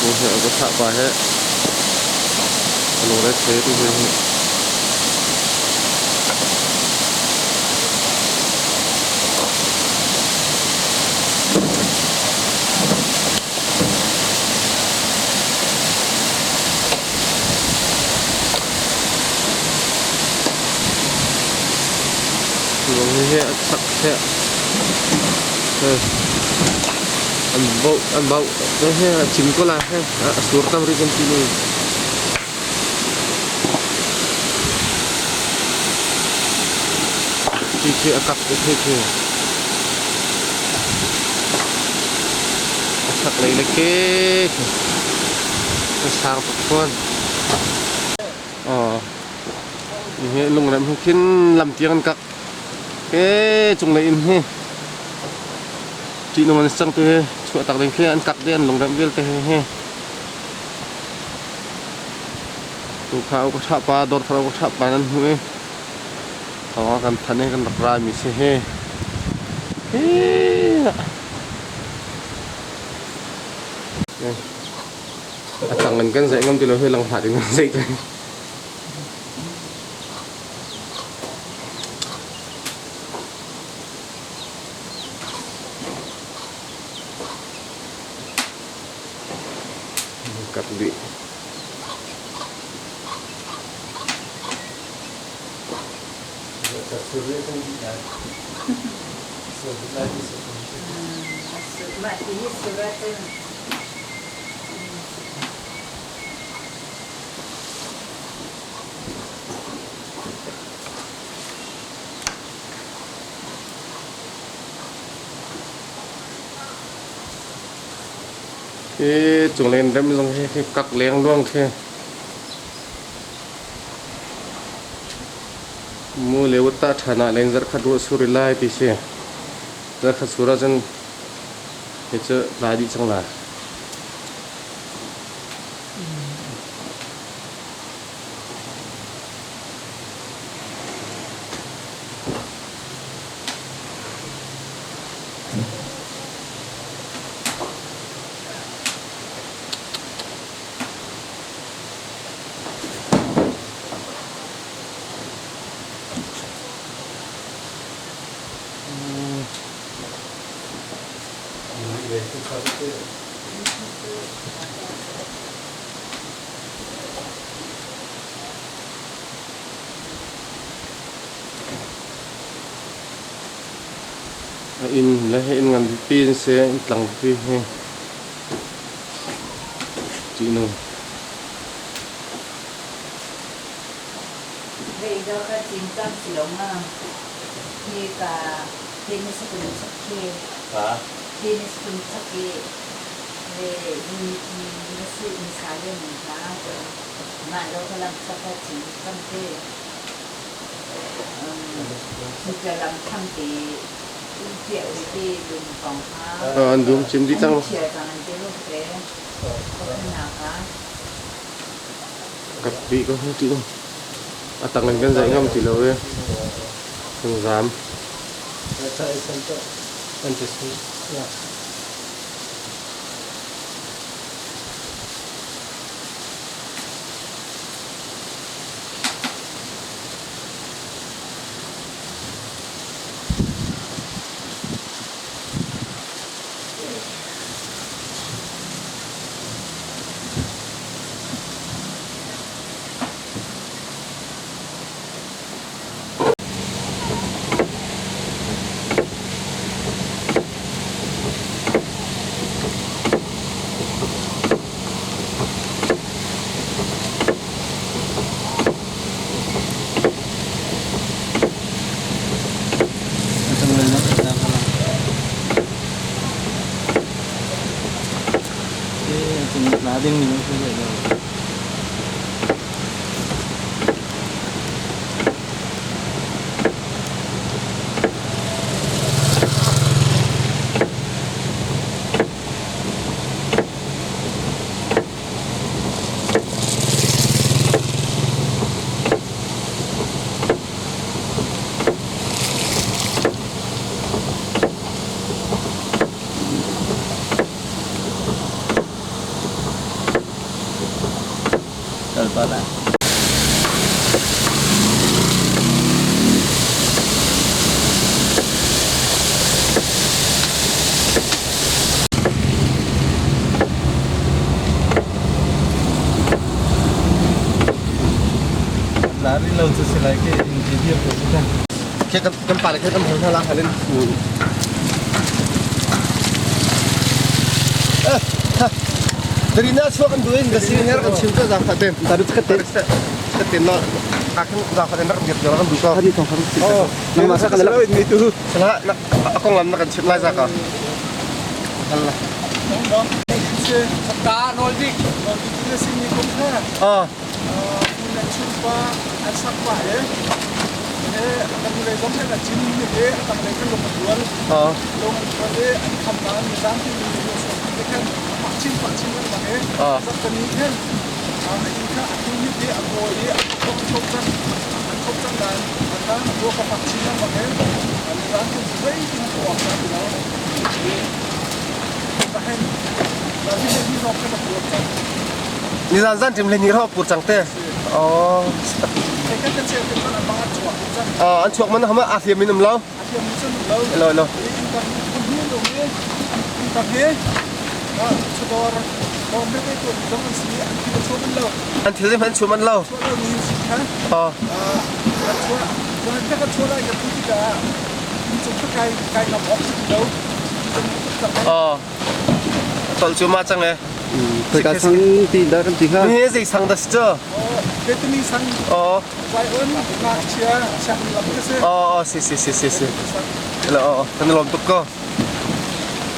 Thingkung he a va thah pa he a lungre thei tu hi. Lung hi a chak he an boh an bauh he a cim ko lai he a sur tam rih kan ti ni. Khi khi a kap te khi khi a chak lei le ke khi a sang tuk fawn. Aw hi lungrem hi khin lam tiang an kak ke cunglei in hi ṭihnung an cang tu hi chuah tak ding khi an kak dih an lungrem vialte hi hi. Tukha ka ṭha pa dawrthar ka ṭha pa nan hmuh i thawng a kan thanh i kan rak ra mi si hi. Hi a tang in kan zeih ngam ti lo hi langhlat in kan zeih te. Kap dih. Hi cunglen rem zong hi khi kak leng luang khi. Mu le utta ṭhan ah leng zarh khat ruah sur i lai ti si. Zarh khat sur ahcun hi cu tla dih cang lai. A inn le hi inn ngan pipi an si. Inn tlang pipi hi ṭihnung. An dum cim dih cang. Ka bih ko hi ṭih A tang in kan zaih ngam ti lo i kan zaam. Kal pa la. La ri lo cu si lai ke engineer ko si ta. Khi kan kan pa le khi kan hal hna la halin. Eh, ha. Darina chuak kan duin da si her kan chim ka zang kha ten. Taru cakap ten. Cakap ten no. Akan zang kha ten rak dir kan du ko. Hadi tong kham. Oh, Nangmah sa kan la. ni tu. Salah na akong lam na kan chim lai za ka. Hal la. Ka Noldik. Noldik na sin ni kum kha. Ah, Nan chungpa an sak pa he. He kan lei zong he chin ni he tang lei kan lung tual. ah. Lung tual e an kham na mi zam ti mi ni so te khan pak chin pak chin kan bang he. Ah. Zak kan ni khan. Ah in kha a tu ni te a ko e a khop khop cang. An khop cang dan. Ata bo ka pak chin kan bang he. An zam ti zai ti ko ka ti lo. Ba hen. Ba ni ni zong kan tual cang. Ni zan zan tim le ni ro pur chang te. Oh. Ah, an chuak man hama a fiam min um lo. Lo lo. An thil hman chu man lo. Oh. Oh. Tol chu ma chang e. Khoi ka sang ti da kan ti kha. Ni zei sang da si cho. Oh. Oh, oh, si si si si si. Lo oh, kan lom tuk ko.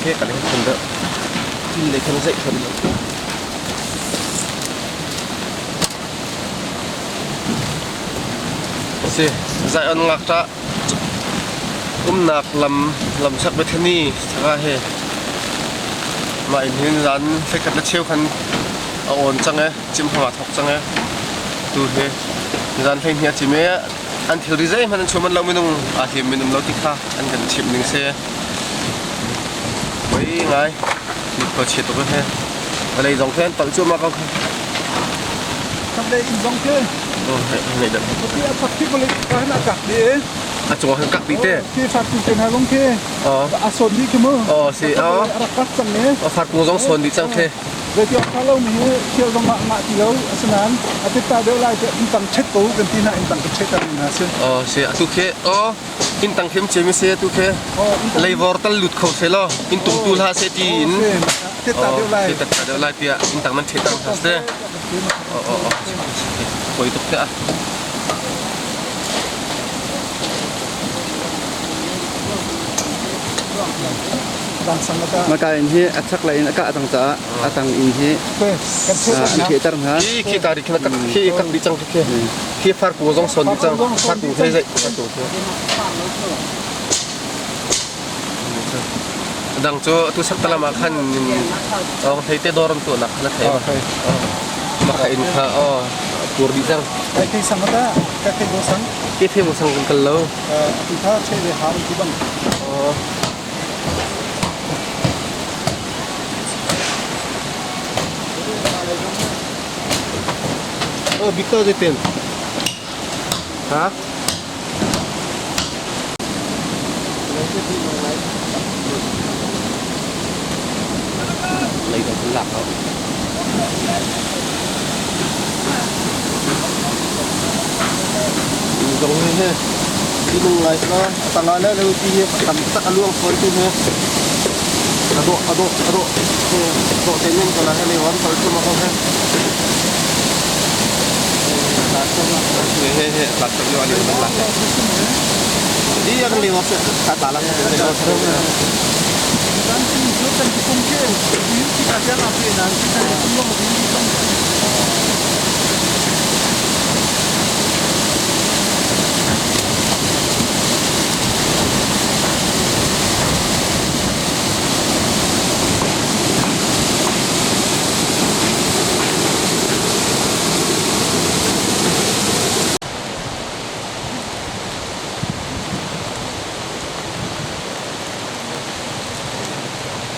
Ke kan hin da. Tin le kan zai kan lo. Si, zai on ngak ta umnak lam lam sak bethani saka he ma in hin zan fekat la cheu khan a on chang e chim hama thok chang e tu he zan hlei hnia chim e an thil ri zai man an chuman lo minung a hlim minum lo ti kha an kan chim ning se voi ngai mi ko che to he valei zong khen tal chu ma ko oh he nei da a chung han kak ti te oh oh si oh oh far kung zong son di chang the Về tiok kha lo mi hi thial zong ngah ngah ti lo asinain a titta deuh lai te in tang chet ko kan ti na in tang ka chet ang na sin. Oh si atu khe oh in tang khem che mi se atu khe Oh in tang leivor tal lut kho se lo in tung tu hla se ti in titta deuh lai. Oh titta deuh lai pia in tang man the tang has te oh oh oh koi tuk the a Dang sang ta. Maka in hi a chak lai in a ka tang cha a tang in hi Ke kan chet an na. the tar ha. khi khi ta ri khna tak khi kak di chang khe khi far ku zong son di chang far ku the zai far ku the dang chu tu sak talama khan ong thei te dorom tu nak na thei Okay. ma kha in kha oh pur di chang Kai kai sang ta ka kai go sang. ke the mo sang kan lo Ti tha che le ha ti bang. oh Oh, Victor zai ten. Ha? Lấy cái lạc không? Giống như thế. Đi nung lại nó tanga na lu ti tam tak aluang phone tu he. Ado ado ado. Do te men ko la he le wan pal tu ma ko he. He he he lạc tak yo ali lạc. Di yang lewat kata lang. Dan ti zo kan ti kum ke. Ti ti ka ja na pe na ti kan ti lo ti bang.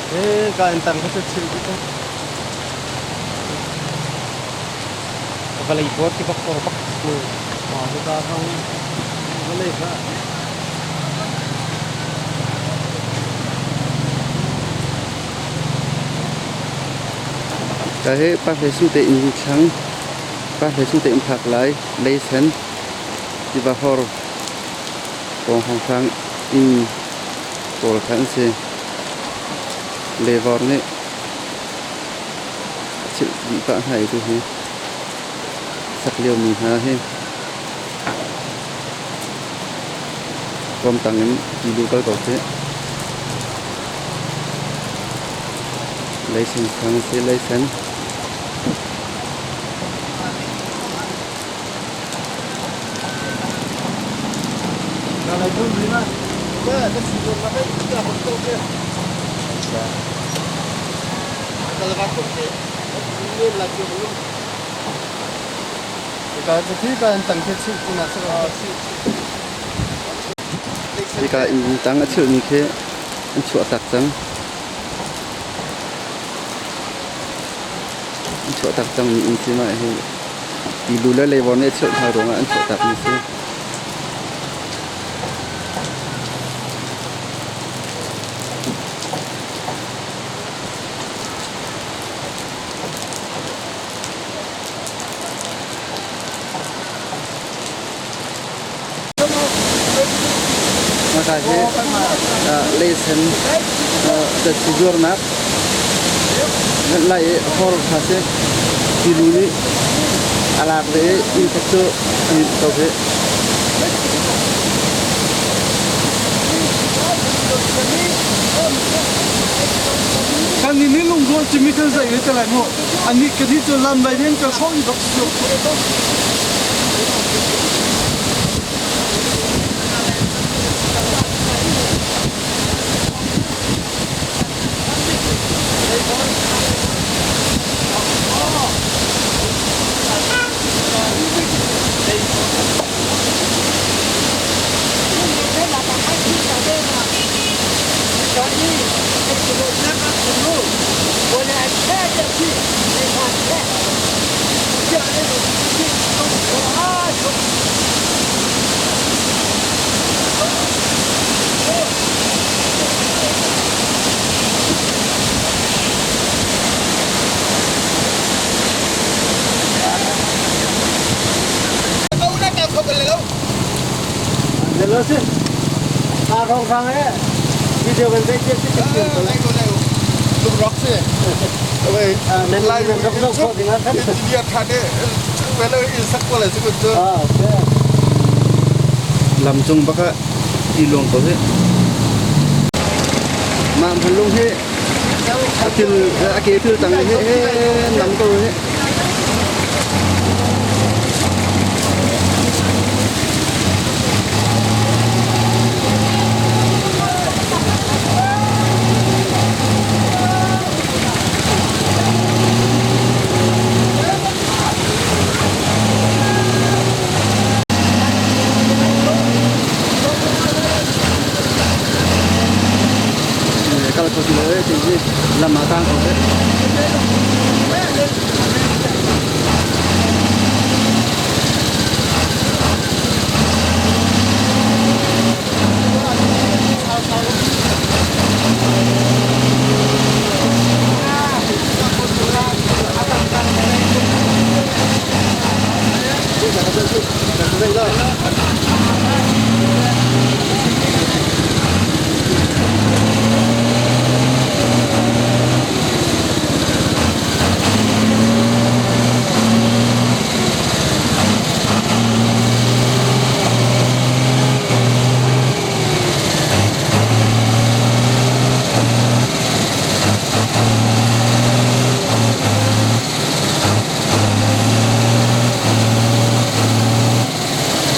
Eh, kain tang ka sa chill dito. Vawlei buar ti bak or bak si. Hika hong vawlei kha. Ka hi pa hlei sung te inn thlang pa hlei sung te inn phak lai leisen tiva hor pawng hrawnghrang inn pawl kha an si. Levor nih a chilh dih pah hna i tuhi sak liomi hna hi ruamtang in tilu kal ko seh. Leisen sang si leisen. Hika inn tang a chilhmi khi an chuahtak cang. An chuahtak cangmi inn si mah hi tilu le leivawr nih a chilh hna ruangah an chuahtakmi si. Maka hi leisen datsi zuarnak lai i hor kha si tilu nih a lak ve i inn khat cu an in ko hi. Kan ni lungrual cimi kan zei le te lai mu. Ani kan hi cu lam lei in ka hrawh i bak si. Lam cung bak ah ti luang ko hi. Mah hmanlung hi a thil a ke thil tang hi he nam ko hi. Kal kho ti lo e ti hi lam ah tang ko seh.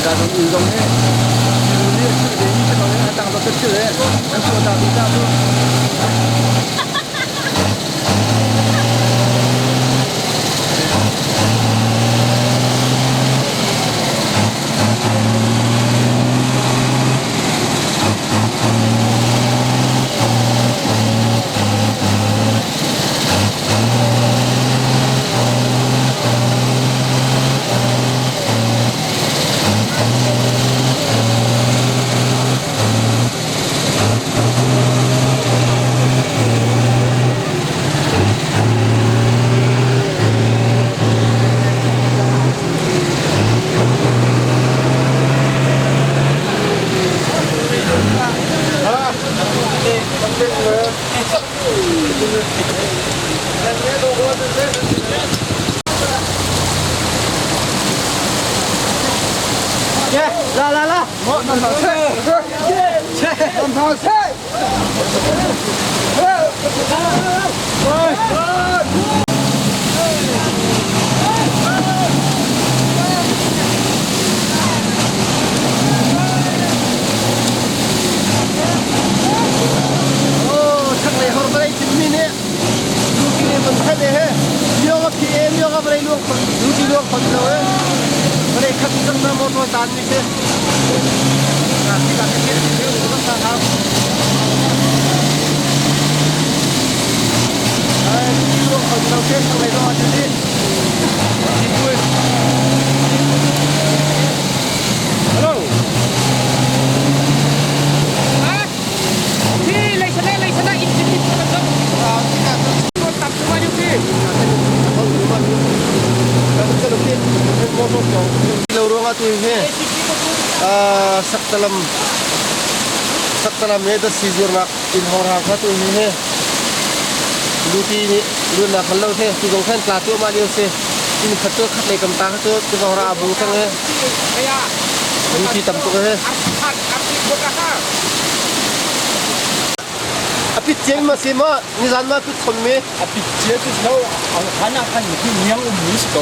Ka zong inn zong hi nih a chilh ve mi si ko i a tang dot a chilh i an chuah ta dih caah cu. La la la. Chaklei hor vawlei cimmi nih luti le mun khat he myo a phi e myo a vawlei luang luti luang khon lo e vawlei khat cang na motor tan mi si luang khon lo ke chaklei lo a ti. Hello. Lo ruangah tu hi saktalam saktalam he dasi zuarnak inn hawrhang kha tu hi he luti nih lunak hal lo the tu zong khan tla tu ma lio si inn khat cu khat lei kam ta kha cu tu zong ra bu thang he luti tam tuk he. A pit cia ma si ma nizan ma pit khon mi. A pit cia cu lo han ah khan hi niang um mi si ko.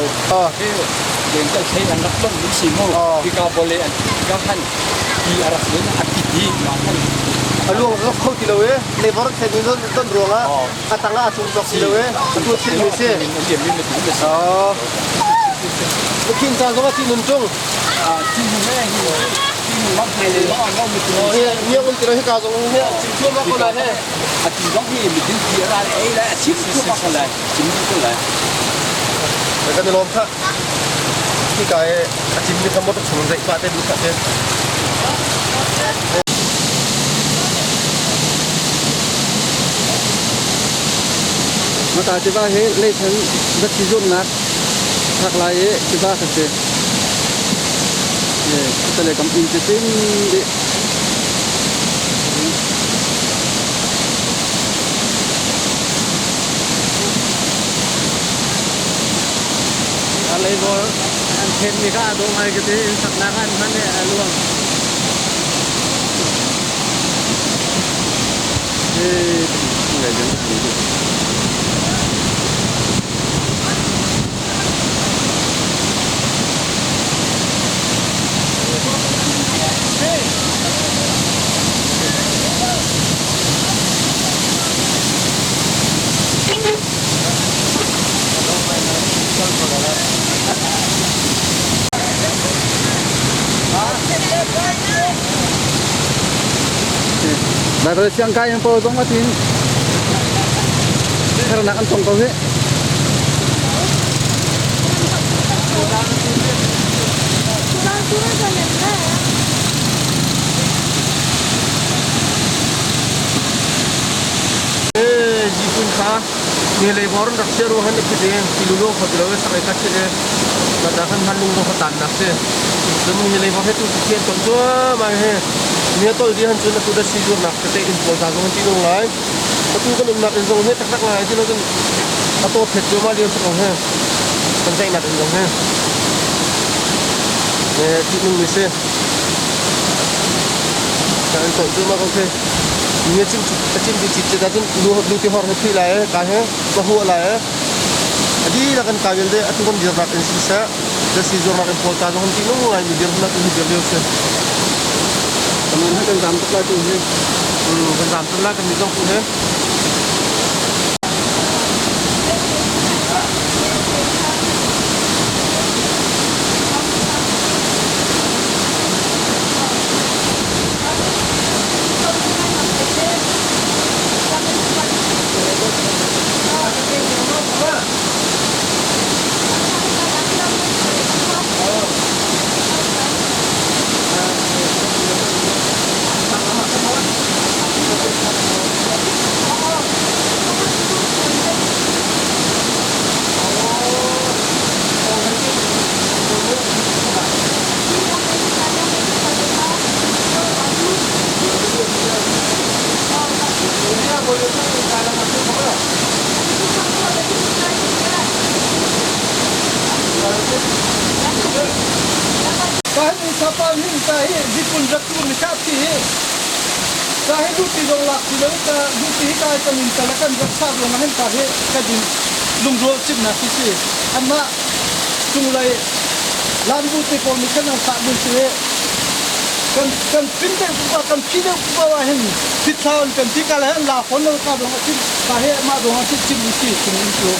Len tal thei an rak ton mi si mu. Hika bole an ka khan ti a rak len a pit hi ma khan. A luang rak kho ti lo e lebar thlen in don don ruang ah a tang ah a cung tok ti lo e a tu thil mi si. Khin ca zong a ti nun tung. Ti nun e hi. Ngiang um ti lo hika zong hi chim thua ma ko lai he. A ti zong hi mi din ti ra ei lai a chim thua ma ko lai chim ko lai. Kan i lawm kha. Hika e a chim mi kha motor chung zeih pa te du kha te. Mata tiva hi leithen zatsi zuamnak phak lai i tiva ka si. Tale kam inn cu cim dih. A leivawr an thenmi kha a dawh ngai ka ti. Inn saknak ah an hman i a luang. Baibal siangkai in pawl zong a tin hernak an tong ko hi. Jipun kha ni lei bor rak sia ru han phite ti lu lo kho lo sak ka che na ta khan han lung ro tan nak se zum ni lei bor he tu thian ton chu ma he ni tol di han chu na tu da si zur nak te in pol ta zong ti nung lai tu kan um nak in zong he tak tak lai ti lo cun a to phet chu ma liu sak he kan zai nak in zong he ti nung mi se kan tol chu ma ko the ni chim chim ti chit cha cun lu lu ti hor he phi lai ka he ka hu lai adi la kan ka vial de atu kan dir nak in si sa da si zur nak in pol ta zong ti nung lai mi dir nak in dir liu se. Kan kan zam tuk lai tu hi. Kan zam tuk lai kan mi zong tu he. Ka hin sapa hin ka hi zipun rak tu mi ka ti hi ka hi duty zong lak ti lo ka duty hi ka kan in tala kan rak sa ruang hin ka hi ka din lungrual chimnak hi si anmah cunglei lambu te pawl nih khan an sah ding si kan kan pin deuh pupa kan phi deuh pupa ah hin thitthla an kan ti ka le an la fawn lo ka dong a chim ka he mah dong a chim chim si chung in cu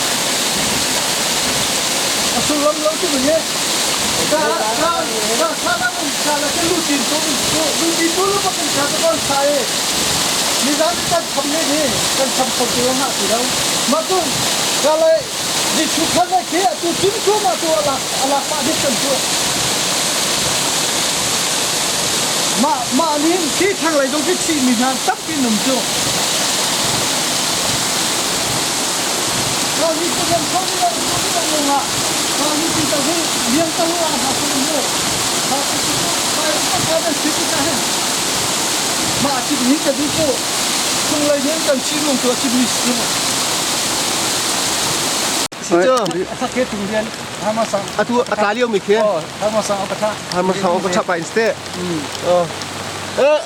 a sullam lo tu ni ka ka ka sa la mun sa la ke lu tin tu lu tin tu lu pa kan sa ta kon sa e ni zan kan kham ne ni kan kham kho tu na ti lo ma tu ka le Jesuh kha na khi atu cun cuahmah tu alak alak pah dik kan cu. Mah mah nih khi thlanglei zong khi chihmi hna tampi num cu. Kali tu kan kho ni lo tu ni lo ngah. Kali ti to hi liang to ah ha su mu. Ha su su kai pa ka dan si ti ta hen. Mah chim hi ka du cu. Chunglei nih kan chih lung tu a chim mi si. Atu a tla lio mi khi Harmasang ka chapa in ste.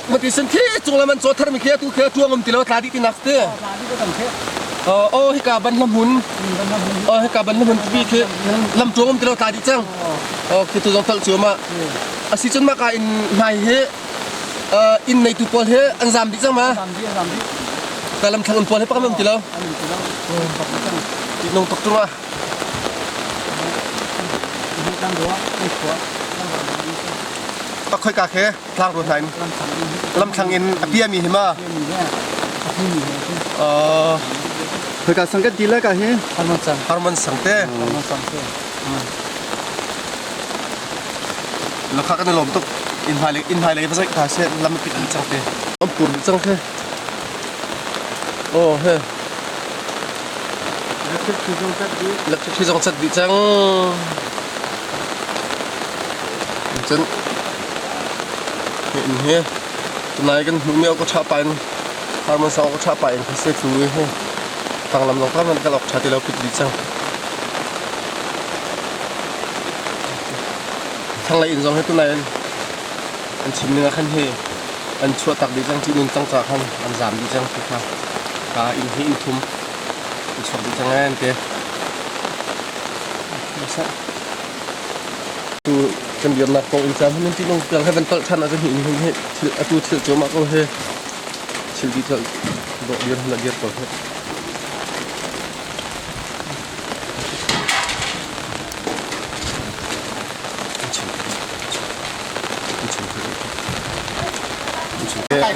Mati sen thi cung lam an chaw thar mi khi atu khi tuang um ti lo tla di ti nak ste. Oh hika ban lam hun. Oh hika ban lam hun pi khi lam tuang um ti lo tla di cang. Oh khi tu zong tal chu ma. Asi chun ma ka in hnai he inn neitu pawl he an zam dih cang ma? Ka lam thlang pawl he pakam um ti lo. Nung tuk tung ah. A khoi ka khe tlang ru hna in lam thlang in a pia mi hi ma. Khoi ka sang kan ti la ka hi. Harman sang te. Lakha kan i lawm tuk. Inn hmailei inn hmailei va zeih hna seh lam a pit dih cang te. An pur dih cang khi. Oh he. Electric thli zong cat dih. Electric thli zong cat dih cang. Cun inn hi tunai kan hmuhmi ka ṭha pa in harmon sang ka ṭha pa in khi se tu hi tanglam zong tam kan ok ṭha ti lo pit dih cang. Thlanglei inn zong hi tunai an chim ning ah khan hi an chuah tak dih cang ṭih nun cang caah khan an zaam dih cang ti kha ka inn hi inn thum an chuak dih cang ee an ti. Tu kan dirnak kong inn caan hin ṭih nung tiang he van tolh ṭhan ahcun hi inn hi thil atu thil cuahmah ko hi thil dih tolh dawh dir hin a dir ko hi.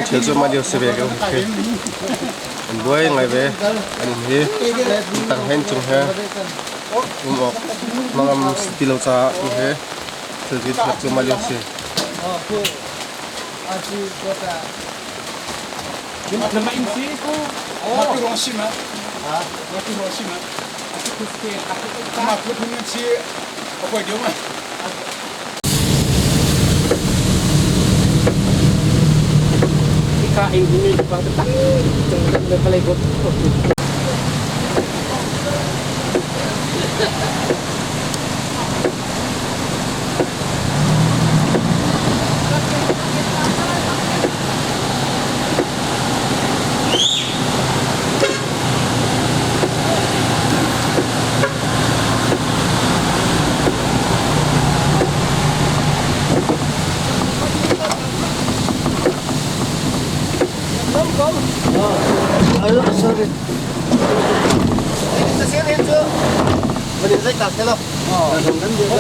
Thil cu mah lio si ve ko. An buai ngai ve. An in hi tang hen cung he um awk mangam ti lo caah tu he thil cu thil cu mah lio si. Hika in hin in bang tak le vawlei bawt.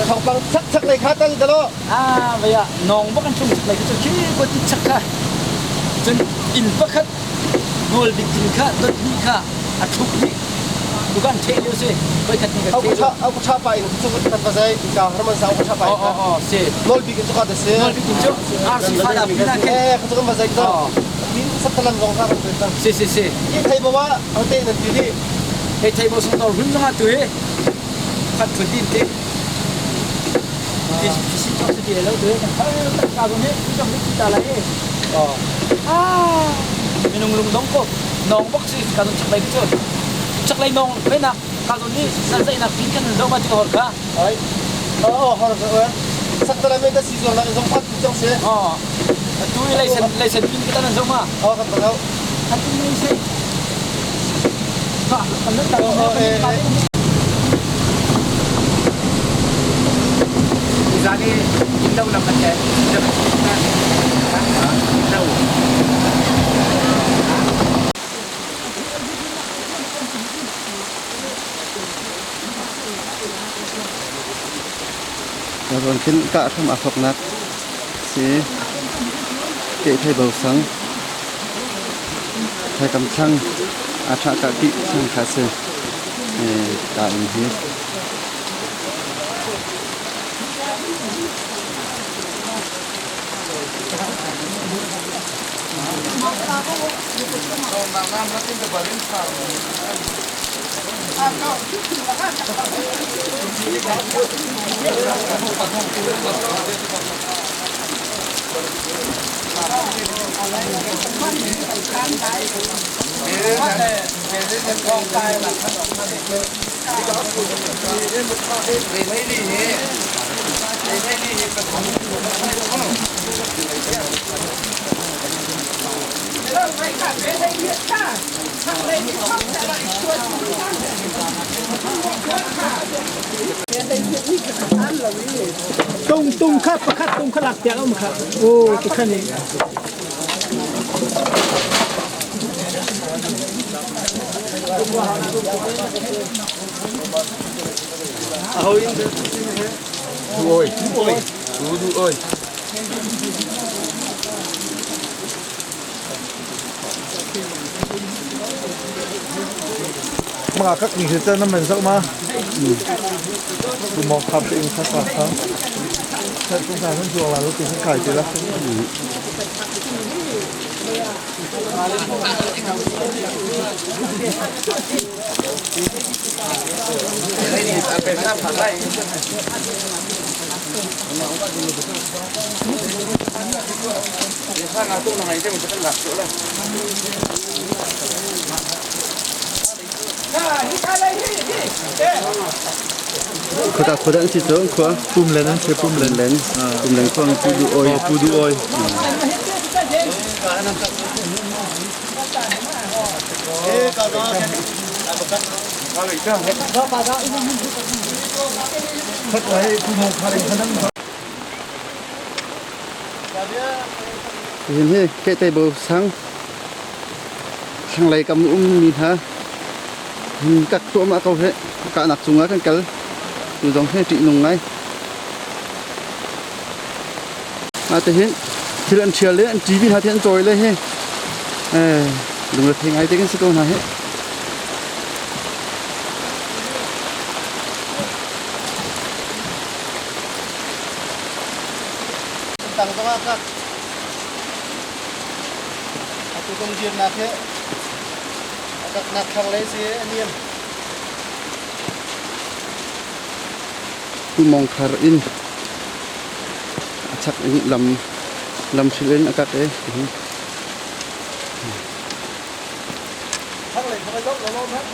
Thawngpang chak chak lei kha tal dalo. Ah, vaya nong bak an chung chak lei cu khi ko ti chak kha. Cun inn pakhat nawl bik in kha dot hnih kha a ṭhup dih. Tu kan ṭheh lio si. Voikhat ni kan ṭheh lio. Au ka ṭha pa in cu kan va zai ka harman sa au ka ṭha pa in. Oh oh si. Nawl bik in cu ka da si. Nawl bik in cu RC fa da pina ke. Eh ka cu kan va zai ka. Tin satalam zong kha kan zai. Si si si. Hi thei bawa hote nan ti di. Hei thei bo sung tor hun zong tu hi. Khat thun din te. Ti si chok si ti lo tu hi. Kan thar ka zong hi jong ni ta lai. Oh. Ah. Minung lung dong ko. Nong bok si ka zong chak lai cu. Chak lai nong pe nak ka zong ni san zai nak pin kan zo ma ti hor ka. Ai. Oh oh hor ka. Sakta me ta si zuar nak zong phat tu cang se. Oh. Tu i leisen leisen pin ka tan zong ma. Oh kan tang Kan tu nei se. Ha, kan nan ta. Oh eh. Zani in lo lam kan te. In lo. Rawn khin kah hram aa thawknak si. Kehthei bo sang, thaikam thlang, aa ṭhah kah kih sang kha si. Ka in hi. Tung tung kha pakhat tung kha lak tiang um kha. Oh, tu kha ni. Ôi, ôi, du ôi. Mga kak ni sa naman sa ma. Tu mo khap in kha kha kha. Sa tu sa san chuang la lu tu san kai ti la. Khuata khuata an si cu khua. Pum len an si pum len. Len. Pum len khua pu du oi. Pu du oi. Hin hi kehte bo sang thlanglei kam um mi hna hin kak tuahmah ko he kahnak cungah kan kal tu zong hi ṭihnung ngai. Mah tihin thil an ṭhial i an TV hna thi an cawi le hi lungrethei ngai te kan si ko hna hi. Tang zongah kak atu tong dirnak hi a kaknak thlanglei si a niam. Pu Mong Khar in a chak in lam lam hril in a kak i Thlanglei kha zoh law law hmanh.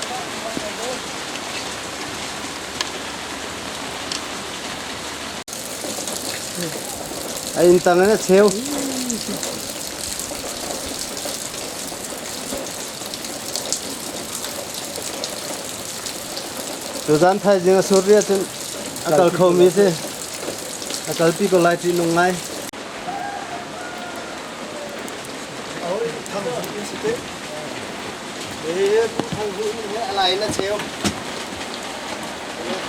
A inn tang in a cheu. Tuzaan thaizing a sur ri ahcun a kal khomi si. A kalpi ko lai ṭihnung ngai. Thang zu in si te. Eh, thang zu in he a lai in a cheu.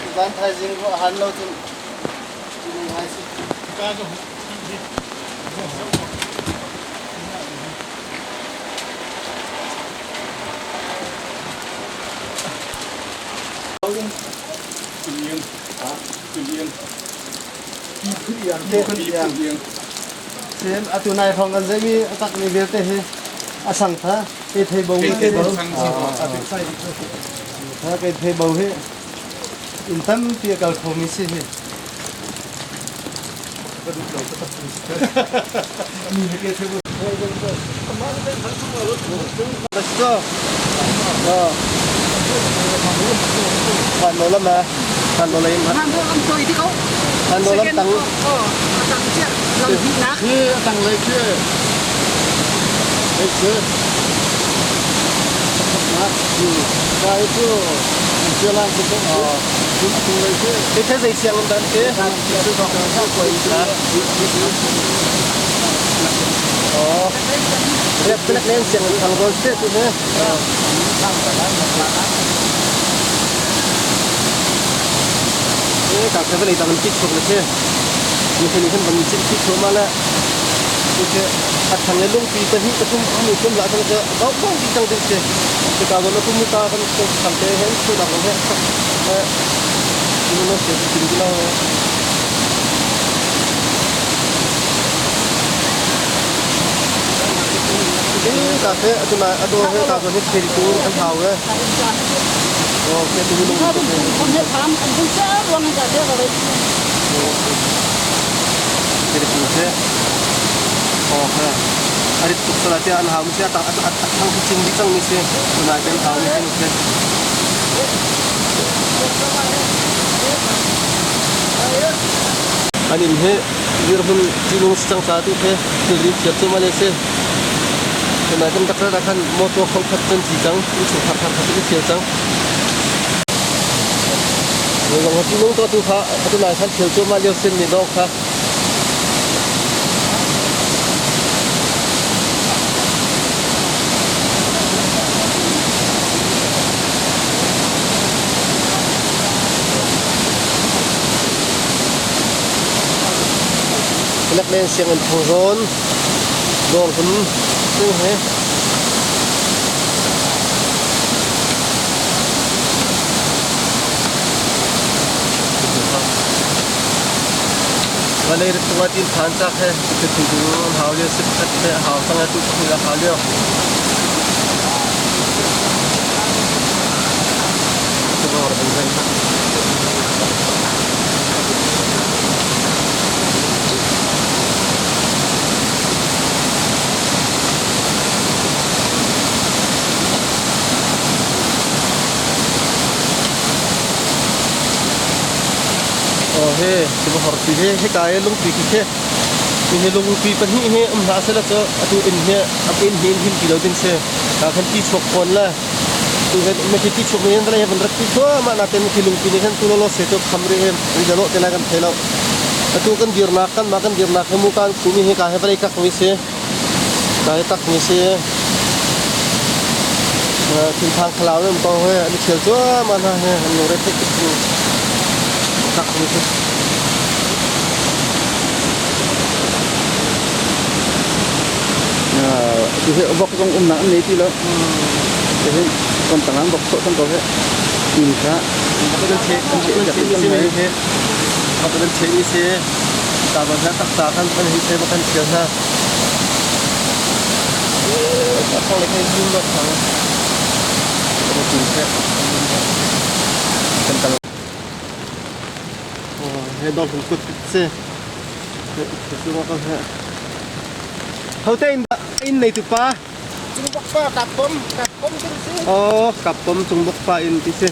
Tuzaan thaizing ruah han lo cun ṭihnung ngai si. Sim atu nai hrawng kan zeimi a takmi vialte hi a sang tha ke thei bo ke bo tha ke thei bo hi inn tampi a kal khomi si hi. Let's go. Phan lo lam ma. Phan lo lai ma. Phan lo lam toi ti ko. An lam tang. A tang chiah lam hihnak. Khi a tang lei khi hei si. Pakhatnak kai cu sialang cu cun a cung lei khi. Hi the zei siang in dan te? Oh. Lep lep len siang in thang zawn se tu he. Ka khe vawlei tang in tit chuk le si. Mi khe nih khan van cit tit chuk ma le tu khi a thang le lungpi pahnih pathum hmu kum la thang cu bau bau di cang ding si. Ti ka zawn kum ka kan thang te hen chu dak he sak he no se tin lo. Ka khe atu na atu he ka zawn hi thil tu an hau e. An inn hi dirhmun ṭihnung si cang ca tu khi thilri thiar cu male si. Tunai kan rak rat ah khan motor khongkhat cu an ci cang, innchungkhar thar kha cu an thial cang. Zong hi ṭihnung tuahtu kha atu lai khan thial cuahmah lio sin mi dawng kha. Laklen sianginn thangzawn dawr hmun tu hi Vawlei rit cungah tin phan cak he thing tu an hau lio sip khat he hau cang tu pakhat a hau lio. Aw he Sivahor ti hi hika i lungpi khi khi mi hi lungpi pahnih hi um hlah sehla cu atu inn hi a inn hi in him ti lo ding si ka khan ti chuak fawn le tu hin mi khi ti chuak ni hin vawlei he van rat ti thluahmah nakin khi lungpi nih khan tu lawlaw se cu kham rih ri dawh te lai kan thei lo atu kan dirnak kan mah kan dirnak hi mu kan khu mi hi ka he vawlei kak mi si ka he tak mi si thinphang thlalau in ko he an i thial cuahmah hna he an lungre theih tuk cu tak mi si. Tu hi vok zong umnak an nei ti lo. Hi kan tangah vok sawh cang ko he. Inn kha an cheh an cheh mi si an cheh mi si ta ban ha taksa khan kan hi se kan thial hna. Thong le kai zum lo thang. Kan tin se. Kan tal. He dong kun kut se. Hote in inn nei tu pa? Cung bok pa kap pom kap pom tin si. Oh, kap pom cung bok pa in ti si.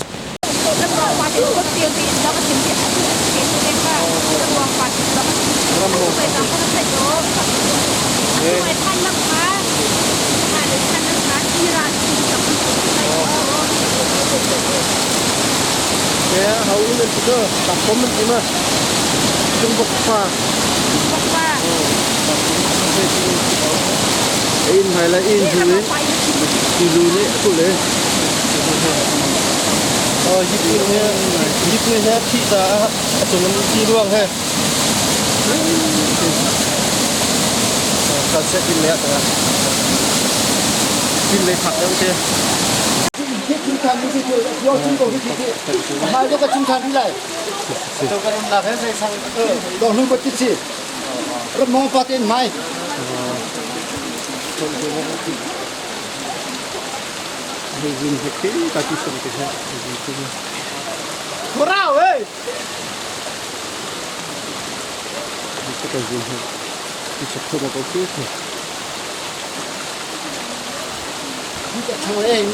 Hau in an ti ko, kap pom an ti ma. Cung bok pa. Inn hmai le inn hnu in tilu nih a kulh i Hipui he thih caah a cung in ti luang he sunset in lei ah tangah tin lei phak deuh te. Hai do ka chung than lai. Dong hlung ko ti si. Ram mong pa ten mai. Hei he khi ta ti sung te he. Khorau ey. Ka zin he. Ti chak thoma ko khi.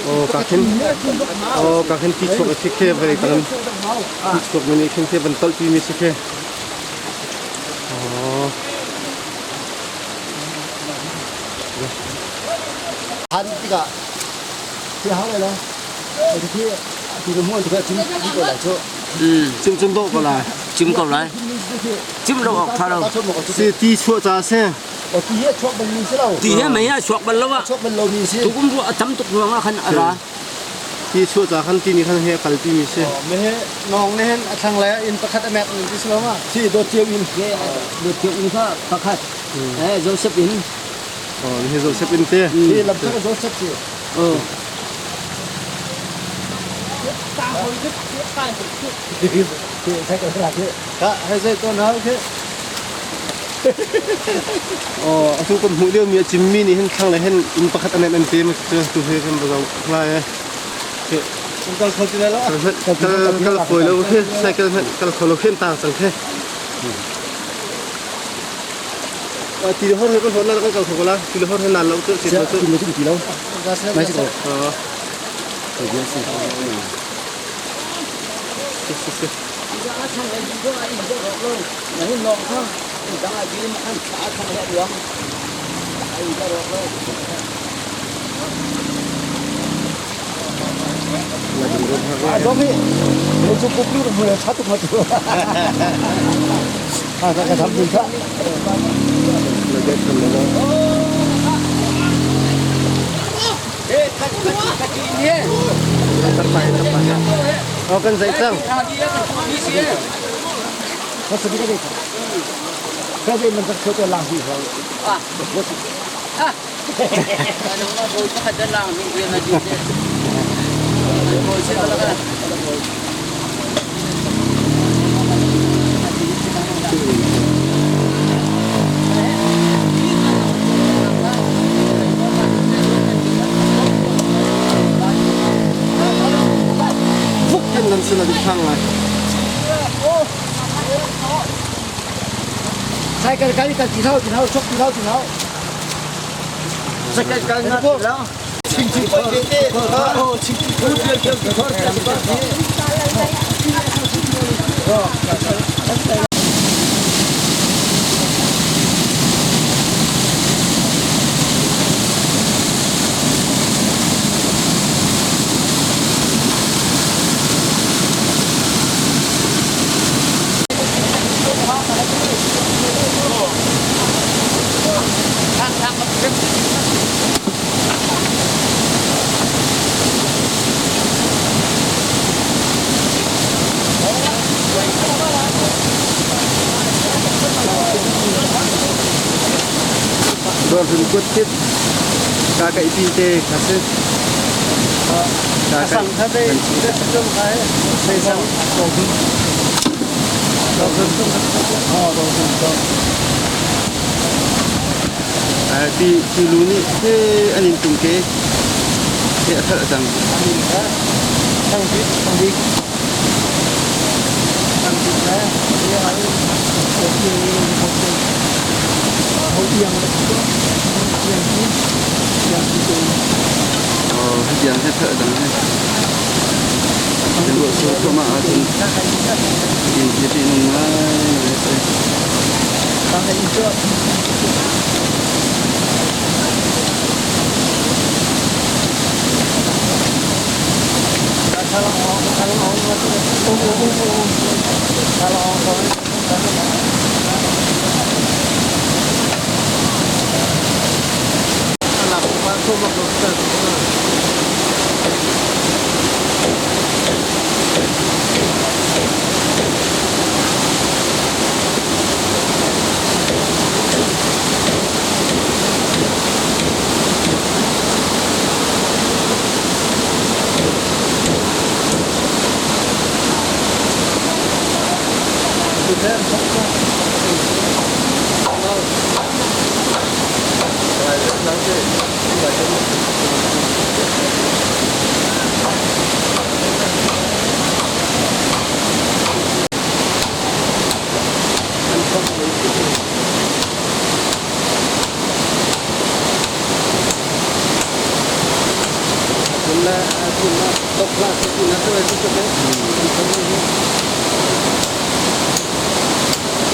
Oh, ka khin oh ka khin ti chuak khi khe vei tang ti chuak mi ni khin khe ban tol pi mi si khe. phan tikah khi hau lai lo. Khi ti na muan tikah cim ko lai cu. Cim cun dawh ko lai. Cim ko lai. Cim lo awk tha lo. Si ti chuah ca si. O ti he chuak bal mi si lo. Ti he mei a chuak bal lo ah. Chuak bal lo mi si. Tukum ru a tam tuk ruang ah khan a ra. Ti chuah ca khan ti nih khan he kalpi mi si. Me he nong ne hen a thlang lai inn pakhat a mek ning ti si lo ma. Si do cio in. Do cio in kha pakhat. Eh Joseph in. Oh, ni Joseph in te. Si lam thak Joseph si. Oh. Ka hei zei to na khi. Oh, atu kan hmuh lio mi a cimmi nih hin thlang le hin inn pakhat an an te cu tu he kan bazau lai e. Kal kho ti lai lo. Kal kal foi lo khi cycle hmanh kal kho lo khin tang cang khi. Ti hor he kan hor la kan kal kho ko la ti hor he nan lo cu si cu. Ti lo. Mai si ko. Oh, kan zai cang. Fuk in nan sin a dik thang lai. Cycle kali kal ti thau ti thau chok ti thau ti thau. Cycle kal na ti thau. Ching ching ko te te. Oh ching ching ko te te te. Dawr hlun kut kit ka kaih pi te kha si. Ka Sang kha dei dei sang. Ti ti lu nih he an in tung ke he a thalh cang. Sang bik sang bik. Sang bik le ai ho iang le iang ki iang ki tu. Oh, tiang he thalh cang he. Kan ruah sur thluahmah ahcun in hi ṭihnung ngai a si.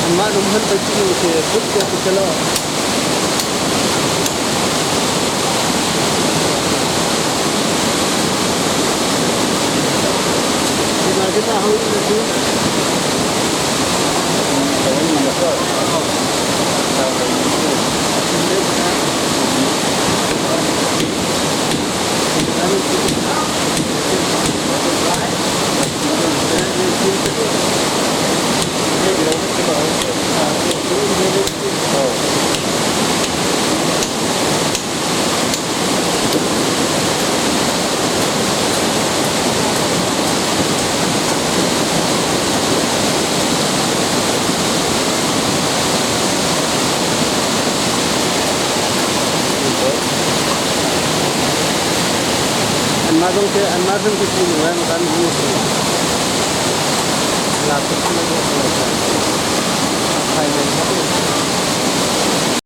Anmah lung hmanh pei cu khi put tiah ti si lo. Kita ho na si. Anmah zong cu anmah zong cu cu kan hmu si. La tuk na ko ko. Thailand.